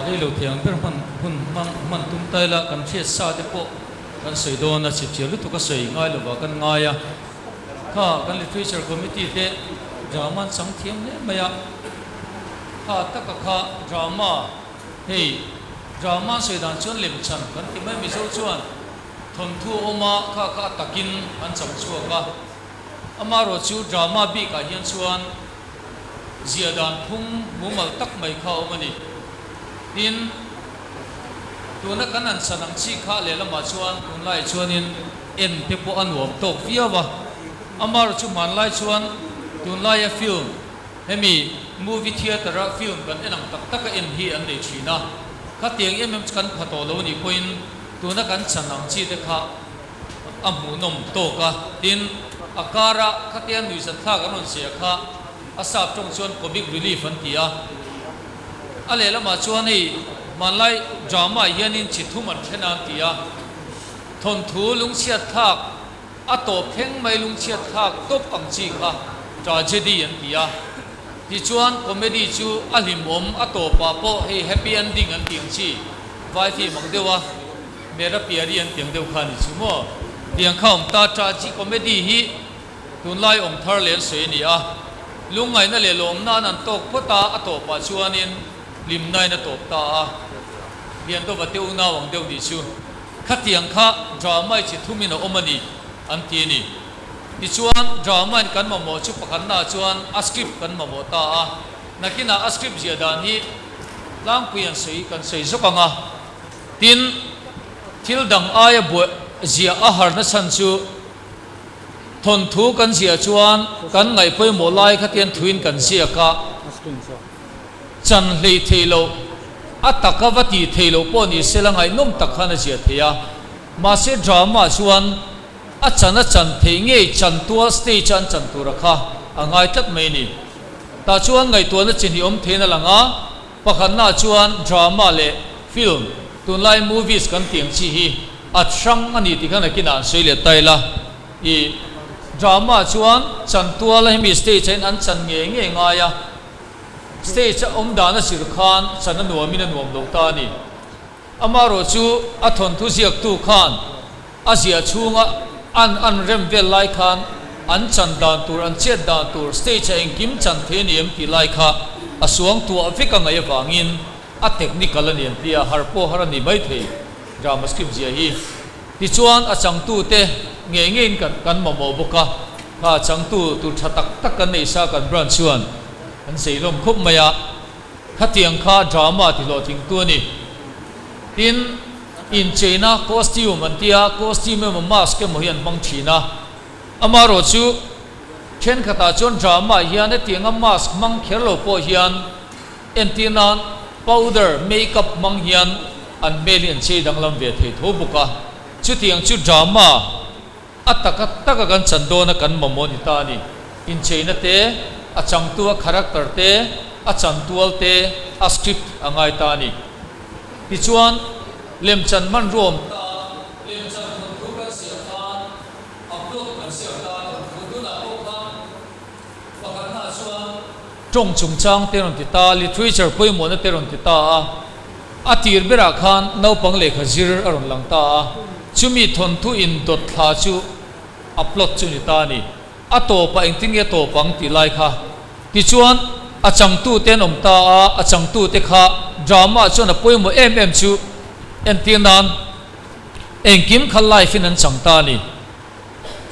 Rei lo thei ang ber hman hun hmang hman tum ta ila kan hriat sa te pawh kan sawi dawn a, chipchiar lutuk a sawi ngai lova kan ngai a. Kha kan Literature Committee te drama an chang thiam hle mai a, kha taka kha drama hei drama an sawi dan chuan lemchan kan ti mai Mizo chuan thawnthu a awm a, kha kha a takin an chang chhuak a. Amaherawh chu drama bikah hian chuan ziah dan phung mumal tak mai kha a awm a ni. Tin, tuna kan han chan ang chi kha lehlamah chuan tunlaiah chuanin en te pawh a nuam tawk viau a. Amaherawh chu hmanlai chuan tunlaia film, hemi movie theatre-a film kan en ang tak taka en hi an nei thin a. Khatiang em em chu kan pha tawh lo a nih pawhin tuna kan chan ang chi te kha a hmuhnawm tawk a, tin, a kara khatia nuihzatthlak an rawn ziah kha a sap tawng chuan comic relief an ti a. A lehlamah chuan hei hmanlai drama ah hianin chi thum an then a an ti a, thawnthu lungchhiatthlak a tawp thleng mai lungchhiatthlak tawp ang chi kha tragedy an ti a, tichuan comedy chu a hlimawm a tawpah pawh hei happy ending an tih ang chi vai film ang deuh a. Mera Pyari an tiang deuh kha a ni chu maw? Tiang kha awm ta Tragic comedy hi tunlai awm thar leh an sawi a ni a, lungngaihna leh lawmna an an tawk phawt a, a tawpah chuanin hlimnain a tawp ta a, Liandova te unau ang deuh nih chu khatiang kha drama i chi thumin a awm a ni an ti a ni. Tichuan drama in kan mamawh chu pakhatnaah chuan a script kan mamawh ta a, nakinah a script ziah dan hi tlangpui an sawi kan sawi zawk ang a. Tin, thil dang aia buai ziah a harna chhan chu thawnthu kan ziah chuan kan ngaih pawimawh lai khatian thuin kan ziak a, chan hlei thei loh, a taka va tih thei loh pawh ni sela ngaihnawm tak khan a ziah thei a. Mahse drama chuan a chan a chan theih ngei chan tual stage a an chan tura kha a ngai tlat mai a ni. Tah chuan ngaihtuahna chi hnih awm theiin a lang a. Pakhatnaah chuan drama leh film, tunlai movies kan tih ang chi hi a hrang a ni tih kha nakinah an sawi leh ta ila. I drama chuan chantuala hemi stage ah hian an chan ngei ngei ngai a, stage a awm dan a zir khan chan a nuamin a nuam lo ta a ni. Amaherawh chu a thawnthu ziaktu khan a ziah chhunga an an rem vel lai khan an chan dan tur, an chet dan tur, stage-a engkim chan thei a ni em tih lai kha a suang tuah vek a ngaih avangin a technical a ni an ti a, har pawh har a ni mai thei drama script zia hi. Tichuan a changtute ngei ngeiin kan kan mamawh bawk a, kha changtu tur tha tak tak kan neih sa kan branch chuan an zei hlawm khawp mai a. Khatiang kha drama ti hlawhtlingtu a ni. Tin, incheina costume an tia, costume emaw mask emaw hi an hmang thin a. Amaherawh chu thenkhatah chuan drama hian hetianga mask hmang kher lo pawh hian entir nan powder, makeup hmang hian an hmel hi an chei danglam ve thei tho bawk a. Chutiang chu drama. A taka taka kan chan dawn a kan mamawh ni ta a ni. Incheina te, a changtu a character te, a chantual te, a script a ngai ta a ni. Tichuan, lemchan hmanrua awm ta a, lemchan thawnthu kan ziah khan a plot kan ziak ta a, thawnthu tunah pawh khan pakhatnaah chuan tawng chungchang te rawn ti ta a, literature pawimawhna te rawn ti ta a. A tir berah khan naupang lehkha zir a rawn lang ta a, chumi thawnthu in dawt thla chu a plot chu ni ta a ni. A tawpah engtin nge a tawp ang tih lai kha. Tichuan, a changtute an awm ta a, a changtute kha drama chuan a pawimawh em em chu entir nan engkim kha live in an chang ta a ni.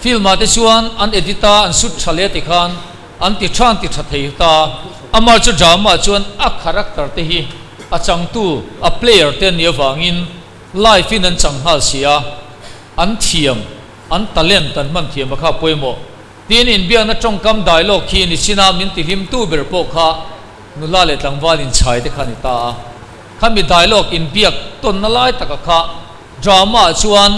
Film ah te chuan an edit a, an shoot tha leh tikhan an ti tha an ti tha thei ta. Amar chu drama ah chuan a character te hi a changtu, a player te an nih avangin live in an chang nghal si a, an thiam, an talent an hman thiam a kha pawimawh. Tin, inbiakna tawngkam dialogue khi ni chin a min ti hlimtu ber pawh kha nula leh tlangval inchhai te kha a ni ta a. Khami dialogue inbiak tawnna lai taka kha drama ah chuan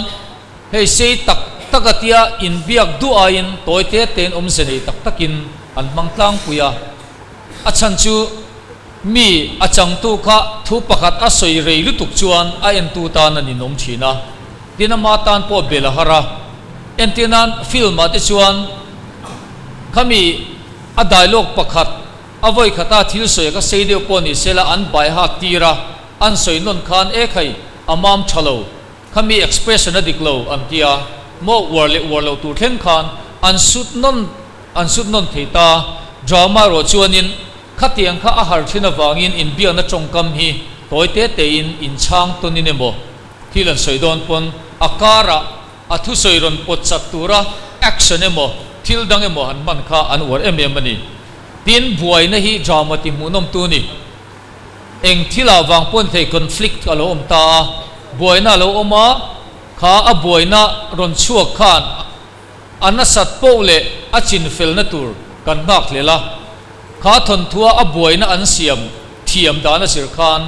Hei sei tak tak a tia inbiak duh aiin tawi te tein awmze nei tak takin an hmang tlangpui a. A chhan chu mi a changtu kha thu pakhat a sawi rei lutuk chuan a entu tan a ninawm thin a, tin ama tan pawh bel a har a. Entir nan film ah te chuan khami a dialogue pakhat a vawi khata thil sawi a kha sei deuh pawh ni sela an bai hak tir a. An sawi nawn khan e khai a mam tha lo, khami expression a dik lo an tia maw uar leh uar lo tur thleng khan an sut nawn an sut nawn thei ta. Drama erawh chuanin khatiang kha a har thin avangin inbiakna tawngkam hi tawi te tein inchhang tawnin emaw thil an sawi dawn pawn a karah a thusawi rawn pawt chat tura action emaw thil dang emaw han hman kha an uar em em a ni. Tin, buaina hi drama ti hmuhnawmtu a ni. Eng thilah vang pawn thei conflict a lo awm ta a, buaina a lo awm a, kha a buaina rawn chhuak khan a nasat poh leh a chinfelna tur kan nghak hlel a, kha thawnthua a buaina an siam thiam dan a zir khan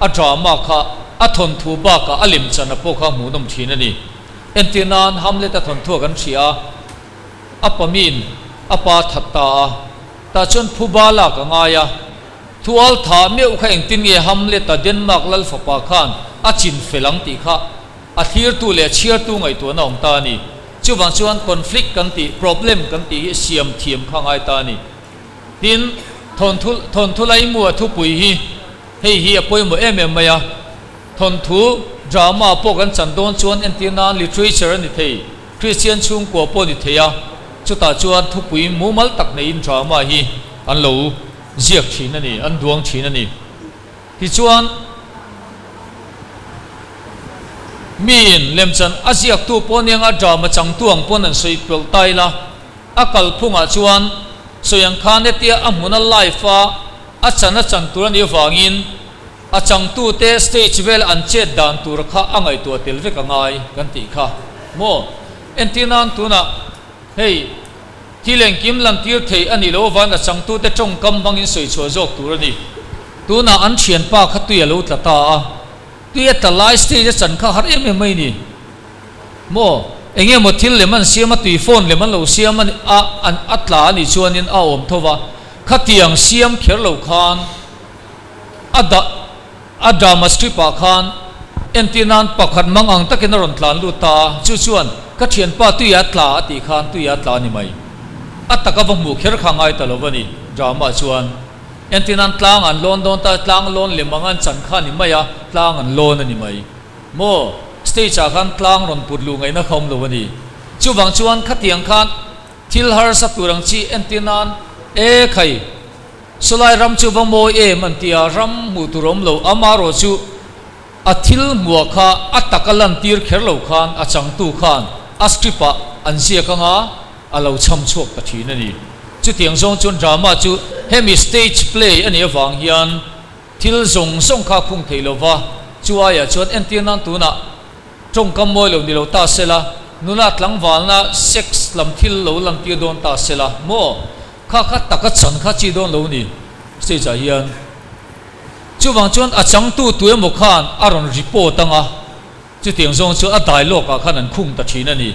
a drama kha a thawnthu bakah a lemchan a pawh kha hmuhnawm thin a ni. Entir nan Hamlet-a thawnthua kan hria a, a pamin a pa that ta a, tah chuan phuba lak a ngai a, Thual tha meuh kha engtin nge Hamlet-a Denmark lal fapa khan a chin fel ang tih kha a thlirtu leh a chhiartu ngaihtuahna awm ta a ni. Chuvang chuan conflict kan tih, problem kan tih hi siam thiam kha ngai ta a ni. Tin, thawnthu thawnthu laimu a thupui hi hei hi a pawimawh em em mai a. Thawnthu, drama, pawh kan chan dawn chuan entir nan literature a ni thei, Kristian chhungkua pawh a ni thei a, chutah chuan thupui mumal tak neiin drama hi an lo ziak thin a ni, an duang thin a ni. Tichuan, miin lemchan a ziaktu pawh aniang a drama changtu ang pawn an sawi pawlh ta ila, a kalphungah chuan sawi ang khan hetia a hmuna live a a chan a chan tur a nih avangin a changtute stage vel an chet dan tur kha a ngaihtuah tel vek a ngai kan tih kha maw? Entir nan tunah hei. Thil engkim lantir theih a nih loh avangin a changtute tawngkam hmangin sawi chhuah zawk tur a ni. Tunah an thianpa kha tui a lo tla ta a, tui a tla lai stage a chan kha har em em mai ni. Maw? Eng emaw thil lem an siam a, tui phone lem an lo siam a a an a tla a nih chuanin a awm tho va, khatiang siam kher lo khan a dah A drama strip ah khan entir nan pakhat mang ang takin a rawn tlan lut ta a, chu chuan ka thianpa tuia tla a tih khan tuia tla a ni mai. A taka va hmuh kher kha ngai ta lo va ni, drama chuan entir nan tlang an lawn dawn ta, tlang lawn lem ang an chan kha a ni mai a, tlang an lawn a ni mai. Maw? Stage ah khan tlang rawn put luh ngaihna kha awm lo a ni. Chuvang chuan khatiang khan thil harsa tur ang chi entir nan e khai. Sawlai ram chu va mawi em an ti a, ram hmuh tur awm lo, amarawh chu a thil hmuah kha a taka lantir kher lo khan a changtu khan a script ah an ziak anga a lo chham chhuak ta thin a ni. Chutiang zawng chuan drama chu hemi stage play a nih avang hian thil zawng zawng kha a khung thei lo va, chu aiah chuan entir nan tunah tawngkam mawi lo ni lo ta sela, nula tlangvalna sex lam thil lo lantir dawn ta sela maw? Kha kha taka chan kha chi dawn lo ni stage ah hian. Chuvang chuan a changtu tu emaw khan a rawn report anga chutiang zawng chuan a dialogue ah khan an khung ta thin a ni.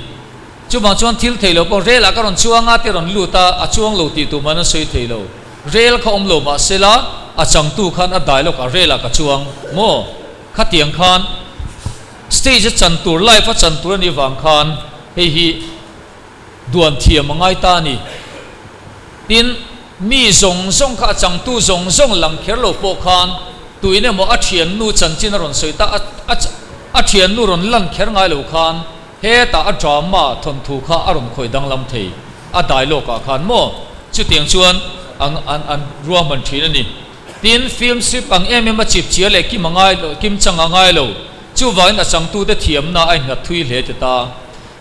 Chuvang chuan thil thei lo pawh rel ah ka rawn chuang a te rawn lut a, a chuang lo tih tumah an sawi thei lo. Rel kha awm lo mahsela a changtu khan a dialogue ah rel ah ka chuang maw? Khatiang khan stage a chan tur live a chan tur a nih vang khan hei hi Duan thiam a ngai ta a ni. Tin, mi zawng zawng kha a changtu zawng zawng lang kher lo pawh khan tuin emaw a thiannu chanchin a rawn sawi ta a, a a thiannu rawn lan kher ngai lo khan hetah a drama thawnthu kha a rawn khawih danglam thei a dialogue ah khan maw? Chutiang chuan an an an ruahman thin a ni. Tin, film strip ang em em a chip chia leh kim a ngai lo, kim chang a ngai lo. Chuvangin a changtute thiamna a innghat thui hle ti ta.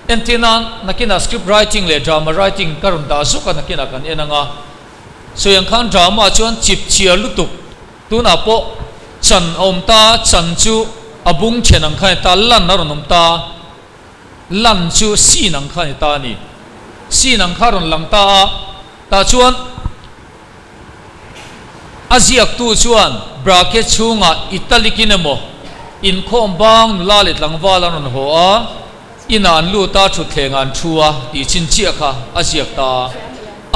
Entirnan, nakinah script writing leh drama writing ka rawn dah zuk a, nakinah kan en ang a. Sawi ang khan drama chuan chip chhiar lutuk, tunah pawh chan a awm ta, chan chu a bung then ang kha a ni ta, lan a rawn awm ta, lan chu scene ang kha a ni ta a ni. Scene ang kha a rawn lang ta a, tah chuan A ziaktu chuan bracket chhungah italic in emaw inkhawm bang nula leh tlangval an rawn haw a, inah an lut a, thutthleng ah an thu a tih chin chiah kha a ziak ta a.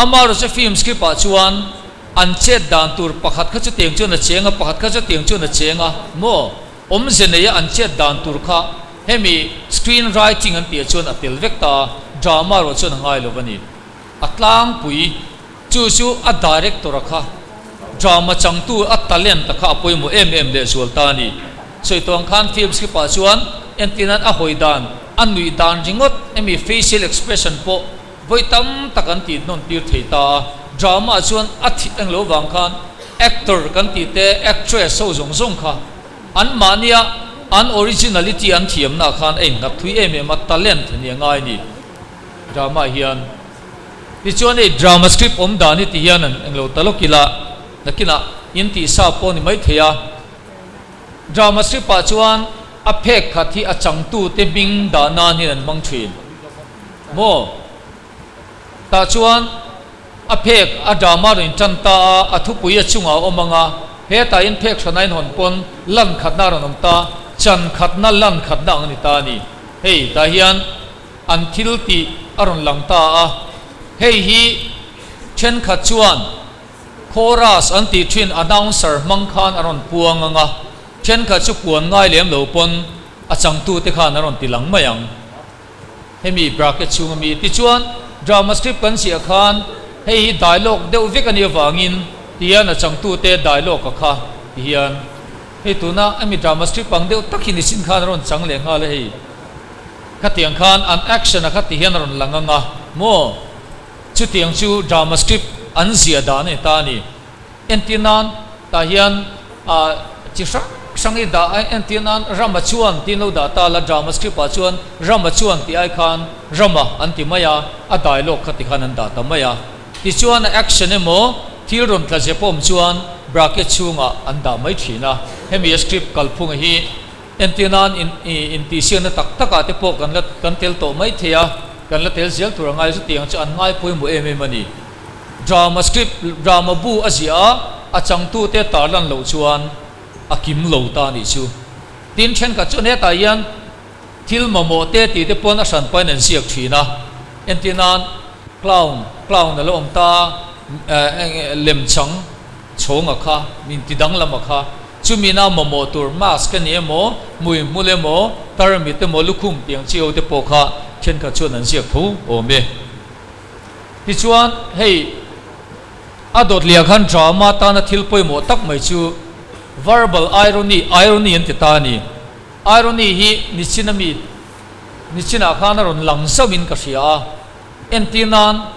Amaherawhchu film script ah chuan an chet dan tur pakhat kha chutiang chuan a cheng a, pakhat kha chutiang chuan a cheng a maw? Awmze neia an chet dan tur kha hemi screen writing an tih ah chuan a tel vek ta a, drama erawh chuan a ngai lo a ni. A tlangpui. Chu chu a director-a kha Drama changtu a talent a kha a pawimawh em em lehzual ta a ni. Sawi tawh ang khan film script ah chuan entir nan a hawi dan, a nuih dan ringawt emi facial expression pawh vawi tam tak an tih hnawn tir thei ta a. Drama ah chuan a thih eng lo vang khan actor kan tih te actress ho zawng zawng kha an mahnia an originality an thiamna ah khan a innghat thui em em a, talent ni a ngai a ni drama ah hian. Tichuan hei drama script awm dan hi ti hian an englo ta lawk ila nakinah in tih sa pawh ni maithei a. Drama script ah chuan a phek khat hi a changtute hming dah nan hian an hmang thin maw? Tah chuan a phek a drama rawn intan ta a, a thupui a chungah a awm ang a, hetah in phek hrana in hawn pawn lan khatna a rawn awm ta, chan khatna lan khatna ang a ni ta a ni. Hei tah hian an thil tih a rawn lang ta a, hei hi thenkhat chuan Chorus an tih thin announcer hmang khan a rawn puang ang a, thenkhat chu puan ngai lem lo pawn a changtute khan a rawn ti lang mai ang. Hemi bracket chhung ami tichuan drama script kan ziah khan hei hi dialogue deuh vek a nih avangin tihian a changtute dialogue a kha tihian hei tuna hemi drama script ang deuh tak hi nichin khan a rawn chang leh nghal a hei khatiang khan an action a kha tihian a rawn lang ang a maw. Chutiang chu drama script an ziah dan a ni ta a ni. Entir nan tah hian ah chi hrang hrang i dah a, entir nan Rama chuan tiin lo dah ta la, drama script ah chuan Rama chuan tih ai khan Rama an ti mai a, a dialogue kha ti khan an dah ta mai a. Tichuan a action emaw thil rawn tla zep awm chuan bracket chhungah an dah mai thin a. Hemi a script kalphunga hi Entir nan in intihsiakna tak takah te pawh kan la kan tel tawh mai thei a, kan la tel zel tur a ngai zut tiang chu an ngai pawimawh em em a ni. Drama script, drama bu a ziah a, a changtute tarlan loh chuan a kim lo ta a nih chu. Tin, thenkhat chuan hetah hian thil mamawh te tih te pawn a hran pahin an ziak thin a. Entir nan clown, clown a lo awm ta, lemchang chhawnga kha, min ti danglam a kha. Chumi na mamawh tur mask a ni emaw, hmui hmul emaw, tarmit emaw, lukhum tih ang chi ho te pawh kha thenkhat chuan an ziak tho awm e. Tichuan, hei a dawt liah khan drama tana thil pawimawh tak mai chu verbal irony, irony an ti ta a ni. Irony hi nichin ami nichinah khan a rawn lang zauhin ka hria a, entir nan,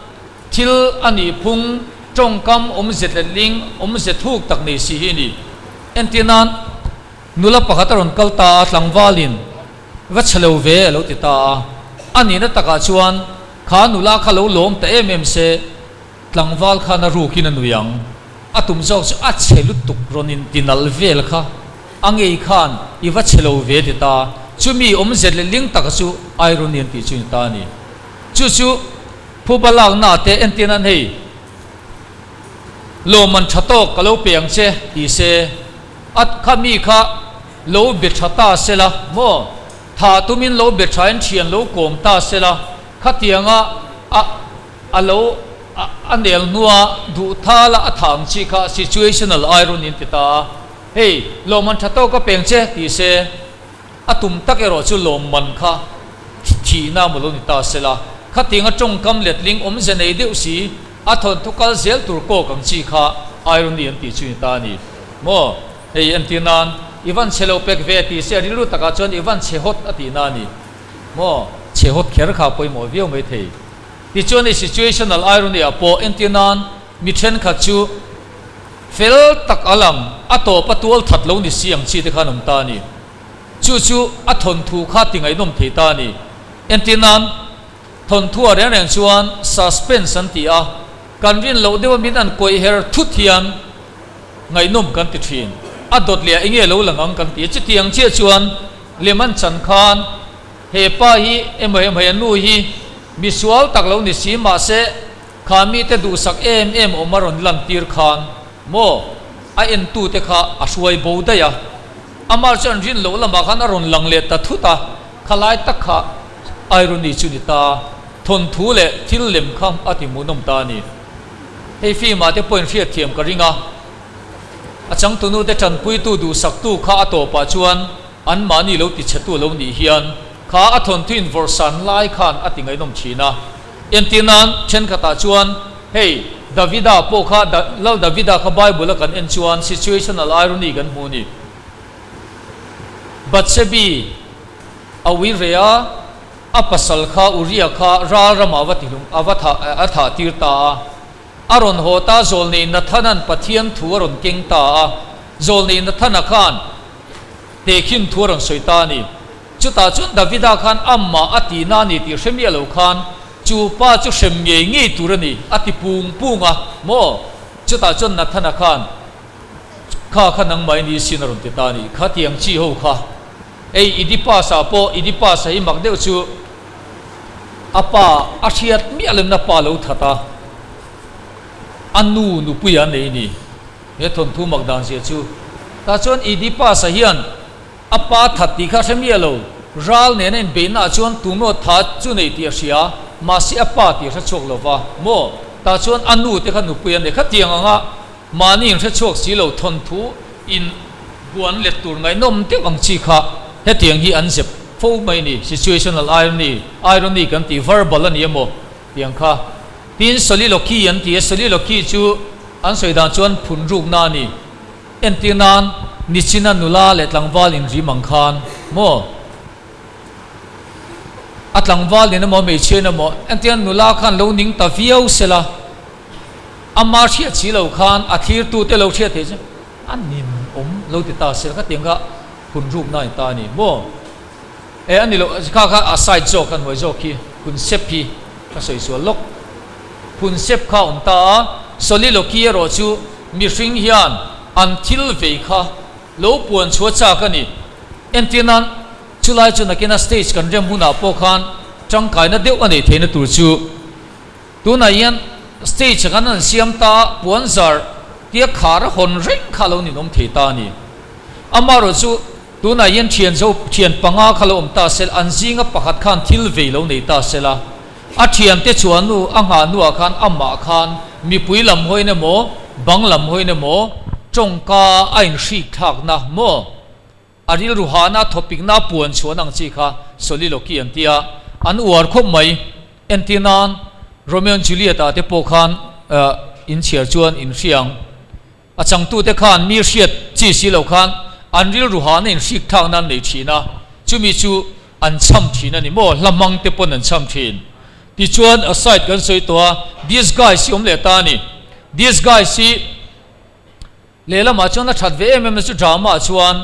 Thil a nih phung tawngkam awmze letling, awmze thuk tak nei si hi a ni. Entir nan, nula pakhat a rawn kal ta a, tlangvalin va chhe lo ve a lo ti ta a. A nihna takah chuan kha nula kha lo lawm ta em em se, tlangval khan a rukin a nui ang. A tum zawk chu a chhe lutuk rawn inti nalh vel kha a ngei khan i va chhe lo ve a ti ta. Chumi awmze letling taka chu irony an tih chu a ni ta a ni. Chu chu. Phuba lakna te entir nan hei lawmman tha tawk ka lo pe ang che ti se, a kha mi kha lo be tha ta se la maw, tha tumin lo be tha in thian lo kawm ta se la, khatianga a a lo a nel hnua duh tha la a tha ang chi kha situational irony an ti ta a, hei lawmman tha tawk ka pe ang che ti se. A tum tak erawh chu lawmman kha thihna maw lo ni ta sela, khatianga tawngkam letling awmze nei deuh si, a thawnthu kal zel tur kawk ang chi kha irony an tih chu ni ta a ni maw? Hei entir nan, i van chhe lo pek ve tih se a rilru takah chuan i van chhe hawt a tihna a ni maw? Chhe hawt kher kha a pawimawh viau mai thei. Tichuan hei situational irony ah pawh entir nan mi thenkhat chu fel tak a lang, a tawp a tual that lo ni si ang chi te khan awm ta a ni. Chu chu a thawnthu kha ti ngaihnawm thei ta a ni. Entir nan, thawnthu ah reng reng chuan suspense an ti a, kan rin loh deuh a min an kawih her thut hian ngaihnawm kan ti thin. A dawt leh ah enge lo lang ang kan ti a, chutiang chiah chuan lem an chan khan he pa hi emaw emaw he nu hi misual tak lo ni si mahse kha mite duhsak em em awm a rawn lantir khan maw a entute kha a hruai bo daih a. Amah chu an rin loh lamah khan a rawn lang leh ta thut a, khalai tak kha irony chu ni ta, thawnthu leh thil lem kha a ti hmuhnawm ta a ni. Hei film ah te pawhin hriatthiam ka ring a, a changtunu te tanpuitu duhsaktu kha a tawpah chuan anmahni lo tichhetu lo nih hian kha a thawnthu invawrhsan lai khan a ti ngaihnawm thin a. Entir nan thenkhatah chuan hei Davida pawh kha Lal Davida kha Bible a kan en chuan situational irony kan hmu a ni. Bathsebi a ui reh a, a pasal kha Uria kha ral ramah a va tihlum a va thah a thah tir ta a. A rawn haw ta Zawlnei Nathana'n Pathian thu a rawn keng ta a. Zawlnei Nathana khan tehkhin thu a rawn sawi ta a ni. Chutah chuan Davida khan amah a tihna a ni tih hre miah lo khan chu pa chu hrem ngei ngei tur a ni a ti pung pung a maw? Chutah chuan Nathana khan Kha kha nangmah i ni sin a rawn ti ta a ni. Kha tiang chi ho kha ei Oedipus-ah pawh Oedipus-a hi mak deuh chu a pa a hriat miah lemna pa lo that a, a nu nupuia a nei ni. He thawnthu mak dan zia chu tah chuan Oedipus-a hian A pa that tih kha hre miah lo, ral nena inbeihnaah chuan tumaw tha chu nei tih a hria, mahse a pa tih a hre chhuak lo va maw? Tah chuan a nu te kha nupui an nei khatiang anga mahni in hre chhuak si lo thawnthu in buan let tur ngaihnawm deuh ang chi kha hetiang hi an zep fo mai ni, situational irony, irony kan tih verbal a ni emaw tiang kha. Tin soliloquy an ti a, soliloquy chu an sawi dan chuan phun rukna a ni. Entir nan, Nichina nula leh tlangval inrim ang khan maw? A tlangval nen emaw hmeichhia in emaw, entir nan nula khan lo ning ta viau sela, ama hriat si lo khan a thlirtute lo hriat theih chu a nin awm lo ti ta sela, khatiang kha phun rukna a ni ta a ni maw? E a ni lo, kha kha a side zawk kha hnuai zawk khi phun sep hi ka sawi sual lawk. Phun sep kha a awm ta a, soliloquy erawh chu mihring hian an thil vei kha lo puan chhuah chak a ni. Entir nan, chulai chu nakina stage kan rem hunah pawh khan tangkaina deuh a neih theihna tur chu tunah hian stage ah khan an siam ta a, puan zar tia khar a hawn reng kha a lo ninawm thei ta a ni. Amaherawh chu tunah hian thian zo thian panga kha lo awm ta sel, an zinga pakhat khan thil vei lo nei ta sela, A thiante chuan nu a nghah hnuah khan amah khan mipui lam hawiin emaw, bang lam hawiin emaw tawngka a inhrik thlakna maw, a rilru hahna, thawpikna a puan chhuahna ang chi kha soliloquy an ti a, an uar khawp mai. Entir nan Romeo and Juliet ah te pawh khan inchhiar chuan inhriang. A changtute khan mi hriat chi si lo khan an rilru hahna inhrik thlakna an nei thin a, chumi chu an cham thin a ni maw? Hla hmang te pawn an cham thin. Tichuan a side kan sawi tawh a, disguise hi awm leh ta a ni. Disguise hi lehlamah chuan a that ve em em na chu drama ah chuan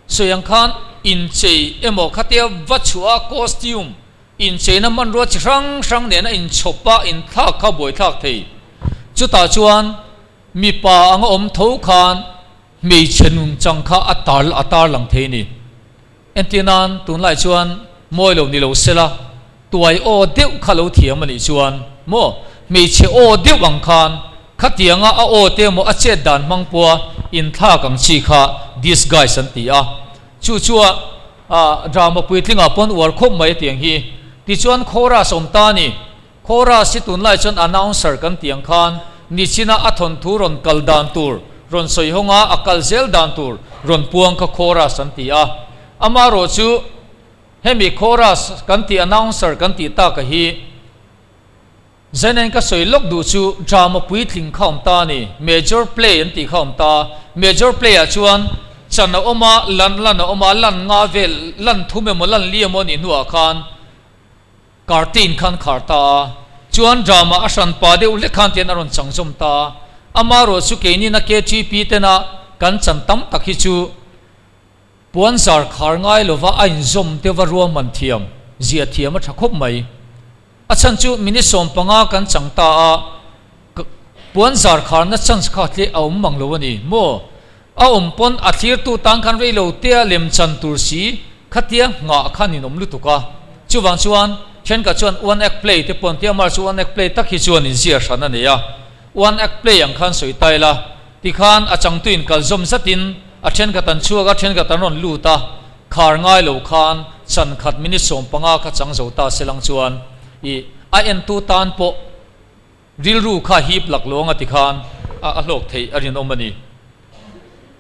sawi ang khan inchei emaw khatia va chhuah a costume incheina hmanrua chi hrang hrang nena inchhawp a inthlak kha buaithlak thei. Chutah chuan Mipa anga awm tho khan hmeichhe nunchang kha a tar a tar lang thei a ni. Entir nan tunlai chuan mawi lo ni lo sela, tuai aw deuh kha lo thiam a nih chuan maw hmeichhe aw deuh ang khan khatianga a aw te emaw a chet dan hmang pawha inthlak ang chi kha disguise an ti a. Chu chu a drama puitlingah pawn uar khawp mai a tiang hi. Tichuan chorus awm ta a ni. Chorus hi tunlai chuan announcer kan tih ang khan nichina a thawnthu rawn kal dan tur rawn sawi hawng a, a kal zel dan tur rawn puang kha chorus an ti a. Amaherawh chu hemi chorus kan tih announcer kan tih taka hi Zainen ka sawi lawk duh chu drama puitling kha awm ta a ni, major play an tih kha awm ta. Major play ah chuan chan a awm a, lan lan a awm a, lan nga vel, lan thum emaw lan li emaw a nih hnuah khan, Curtain khan khar ta a, chuan drama a hran pa deuh hlek khan tian a rawn chang zawm ta a, amaherawh chu keinina KTP tena kan chan tam tak hi chu puan zar khar ngai lova a inzawm deuh a ruahman thiam, zia thiam a tha khawp mai. A chhan chu minute 15 kan chang ta a, puan zar kharna chance kha tle a awm mang lo a ni maw? A awm pawn a thlirtu tan khan rei lo tea lem chan tur si khatia nghah khan in awm lutuk a. Chuvang chuan thenkhat chuan one act play te pawh an ti a, mahse one act play tak hi chuan inzia hran a nei a. One act play ang khan sawi ta ila, tikhan a changtu in kal zawm zatin a thenkhat an chhuak a, thenkhat an rawn lut a, khar ngai lo khan chan khat minute 15 kha chang zo ta se lang chuan ih a entu tan pawh Rilru kha hip lak lawng a ti khan a hlawk theih a rinawm a ni.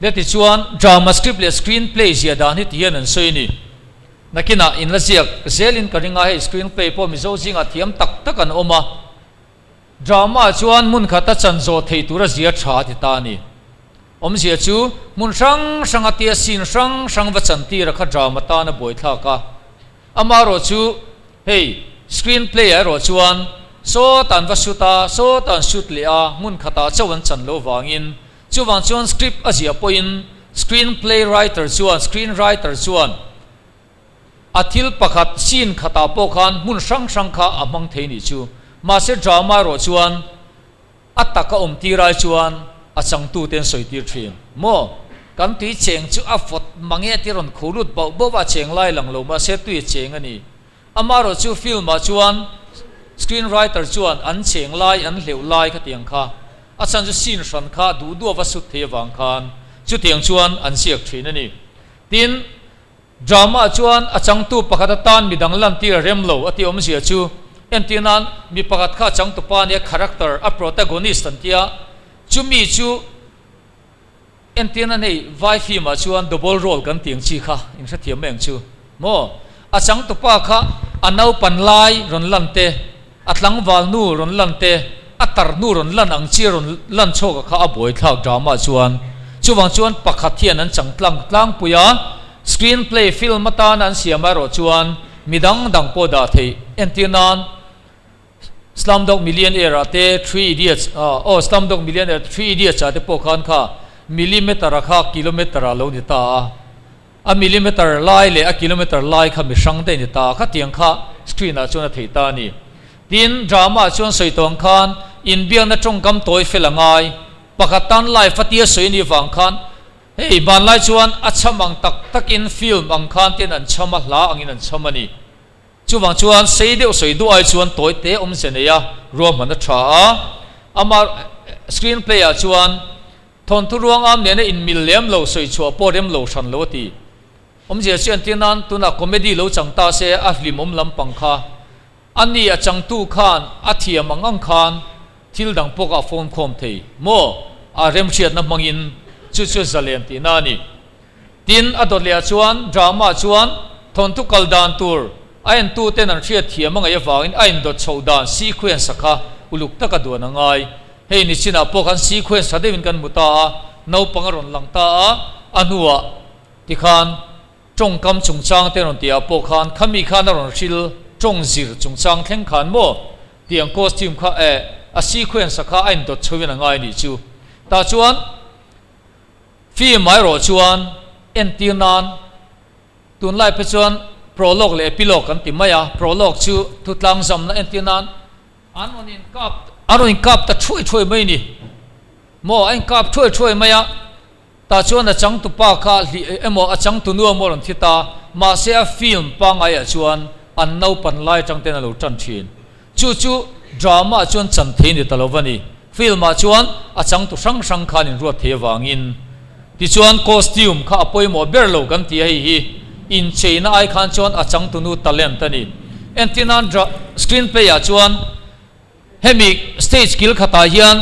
Le tichuan drama script leh screen play zia dan hi ti hian an sawi a ni. Nakinah in la ziak zelin ka ring a, hei screen play pawh Mizo zingah thiam tak tak an awm a. Drama chuan hmun khata chan zawh theih tura zia tha a ti ta a ni. Awmzia chu hmun hrang hrang a tia scene hrang hrang va chan tira kha drama tan a buaithlak a. Amaherawh chu hei screen play ah erawh chuan sawta an va shoot a, sawta an shoot leh a, hmun khatah chauh an chan lo vangin chuvang chuan script a ziah pawhin screen play writer chuan screen writer chuan A thil pakhat scene khatah pawh khan hmun hrang hrang kha a hmang thei nih chu. Mahse drama erawh chuan a taka awm tir ai chuan a changtute an sawi tir thin. Maw? Kan tui cheng chu a vawt mange a ti rawn kho lut bauh bauh a, a cheng lai lang lo mahse tui a cheng a ni. Amaherawh chu film ah chuan screen writer chuan an cheng lai an hleuh lai khatiang kha a chhan chu scene hran kha duh duh a va sut thei avang khan chutiang chuan an ziak thin a ni. Tin, Drama chuan a changtu pakhat atan midang lantir a rem lo a tih awmzia chu entir nan mi pakhat kha a changtupa nia character a protagonist an tia chumi chu entir nan hei vai film ah chuan double role kan tih ang chi kha in hrethiam mai ang chu maw a changtupa kha a naupan lai rawn lan te A tlangval nu rawn lan te, a tar nu rawn lan ang chi rawn lan chhuak a kha a buaithlak drama chuan. Chuvang chuan pakhat hian an chang tlang tlangpui a, screen play film atana an siam erawh chuan mi dang dang pawh dah theih. Entir nan Slumdog Millionaire ah te, Three Idiots ah aw Slumdog Millionaire, Three Idiots ah te pawh khan kha millimeter a kha kilometer ah lo ni ta a. A millimeter lai leh a kilometer lai kha mi hrang daih ni ta khatiang kha screen ah chuan a thei ta a ni. Tin, drama ah chuan sawi tawng khan inbiakna tawngkam tawi fel a ngai. Pakhat tan live a tia sawi anih vang khan hei hmanlai chuan a chham ang tak takin film ang khan ten an chham a, hla angin an chham a ni. Chuvang chuan sei deuh sawi duh ai chuan tawi te awmze nei a, ruahman a tha a. Ama screen play ah chuan Thawnthu ruangam nena inmil lem lo sawi chhuah pawh rem lo hran lo a ti. Awmzia chu entir nan tunah comedy lo chang ta se a hlimawm lampang kha. A ni a changtu khan a thiam ang ang khan thil dang pawh kha a phone khawm thei maw? A remhriatna hmangin chu chu zalen tihna a ni. Tin, a dawt lehah chuan drama chuan thawnthu kal dan tur a entuten an hriat thiam a ngaih avangin a indawt chhoh dan sequence a kha uluk taka duan a ngai. Hei nichinah pawh khan sequence tha deuhin kan hmu ta a, naupang a rawn lang ta a, a hnuah tikhan tawngkam chungchang te rawn tihah pawh khan khami khan a rawn hril tawng zir chungchang thleng khan maw tiang costume kha eh a sequence a kha a indawt chhoin a ngai nih chu. Tah chuan. Film ah erawh chuan entir nan tunlai phei chuan prologue leh epilogue kan ti mai a, prologue chu thutlang zamna entir nan an rawn inkap an rawn inkap ta thuai thuai mai a ni maw a inkap thuai thuai mai a tah chuan a changtupa kha hlih emaw a changtunu emaw a rawn thi ta mahse a film pangngai ah chuan an naupan lai atang ten a lo tan thin. Chu chu drama ah chuan chan thei ni ta lo va ni. Film ah chuan a changtu hrang hrang khan inruat thei avangin. Tichuan costume kha a pawimawh ber lo kan ti a hei hi incheina ai khan chuan a changtunu talent a ni. Entir nan dra screen play ah chuan hemi stage kil khatah hian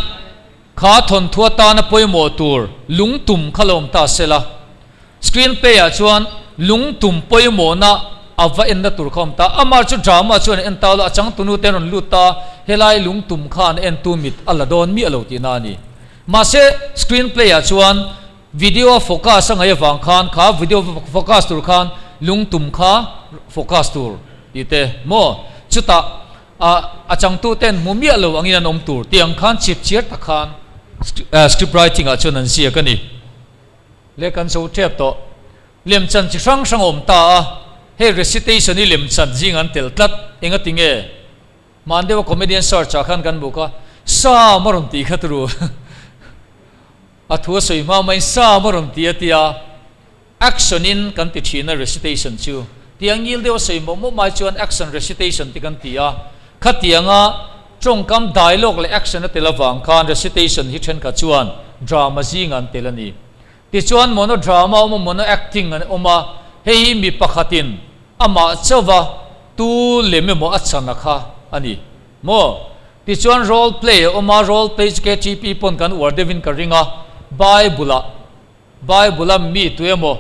kha thawnthu atana pawimawh tur lungtum kha lo awm ta sela. Screen play ah chuan lungtum pawimawhna a va enna tur kha awm ta. Amar chu drama chuan en ta lo, a changtunu te an rawn lut ta, helai lungtum khan entu mit a la dawn miah lo tihna a ni. Mahse screen play ah chuan video a focus a ngaih avang khan kha video focus tur khan lungtum kha focus tur tih te maw? Chutah a changtu ten hmu miah lo angin an awm tur tih ang khan chip chiar tak khan script writing ah chuan an ziak a ni. Leh kan zo tep tawh. Lemchan chi hrang hrang a awm ta a, hei recitation hi lemchan zing an tel tlat, enga ti nge? Hman deuha comedian search ah khan kan buk a, Sam a rawn tih kha turu a thu a sawi hma maiin Sam a rawn ti a tia, action in kan ti thin a recitation chu, tiang ngil deuh a sawi mawh mawh mai chuan action recitation te kan ti a, khatianga tawngkam dialogue leh action a tel avang khan recitation hi thenkhat chuan drama zingah an tel a ni. Tichuan monodrama a awm a, mono acting an awm a, hei hi mi pakhatin amah chauva tu lem emaw a chan a kha a ni maw? Tichuan role play a awm a, role play chu KTP pawn kan uar deuhin ka ring a, Bible-ah Bible-a mi tu emaw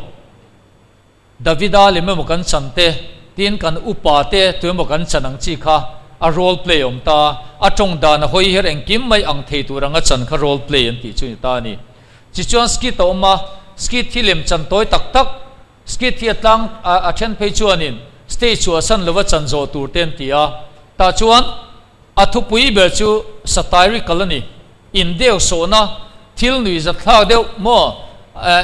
Davida lem emaw kan chan te, tin kan upa te tu emaw kan chan ang chi kha. a role play awm ta, a tawng dan a hawi her engkim mai ang thei tur anga chan kha role play an tih chu a ni ta a ni. Tichuan skit a awm a, skit hi lem chan tawi tak tak, skit hi a tlang a then phei chuanin stage chhuah san lova chan zawh tur te an ti a, tah chuan a thupui ber chu satirical a ni. In deuh sawhna thil nui zat thlak deuh maw?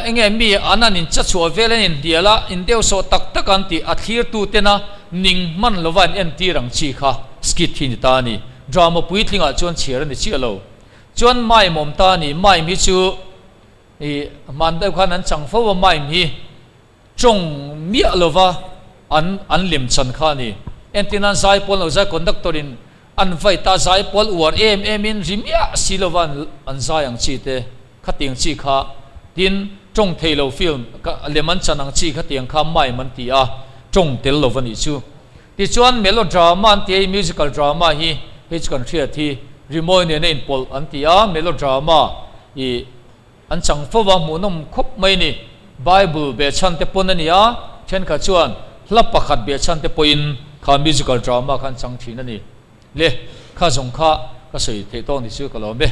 Enge mi an an in chachhuah vel an in hnial a, in deuh sawh tak tak an tih a thlirtu tena ning hman lova an entir ang chi kha skit hi ni ta a ni. Drama puitlingah chuan chhiar a ni chiah lo. Chuan mime awm ta a ni. Mime hi chu ih hman deuh khan an chang fo a mime hi. Tawng miah lova an an lem chan kha a ni. Entirnan zaipawl lo zai conductor in an vai ta zaipawl uar em em in ri miah si lova an an zai ang chi te khatiang chi kha tin tawng thei lo film lem an chan ang chi khatiang kha mime an ti a tawng tel lova nih chu. Tichuan melodrama an ti a musical drama hi hei chu kan hriat hi rimawi nena inpawlh an ti a melodrama ih An chang fo va, hmuhnawm khawp mai ni. Bible behchhan te pawn a ni a, thenkhat chuan hla pakhat behchhan te pawhin kha musical drama kha an chang thin a ni. Le, kha zawng kha ka sawi theih tawk ni chu ka lawm e.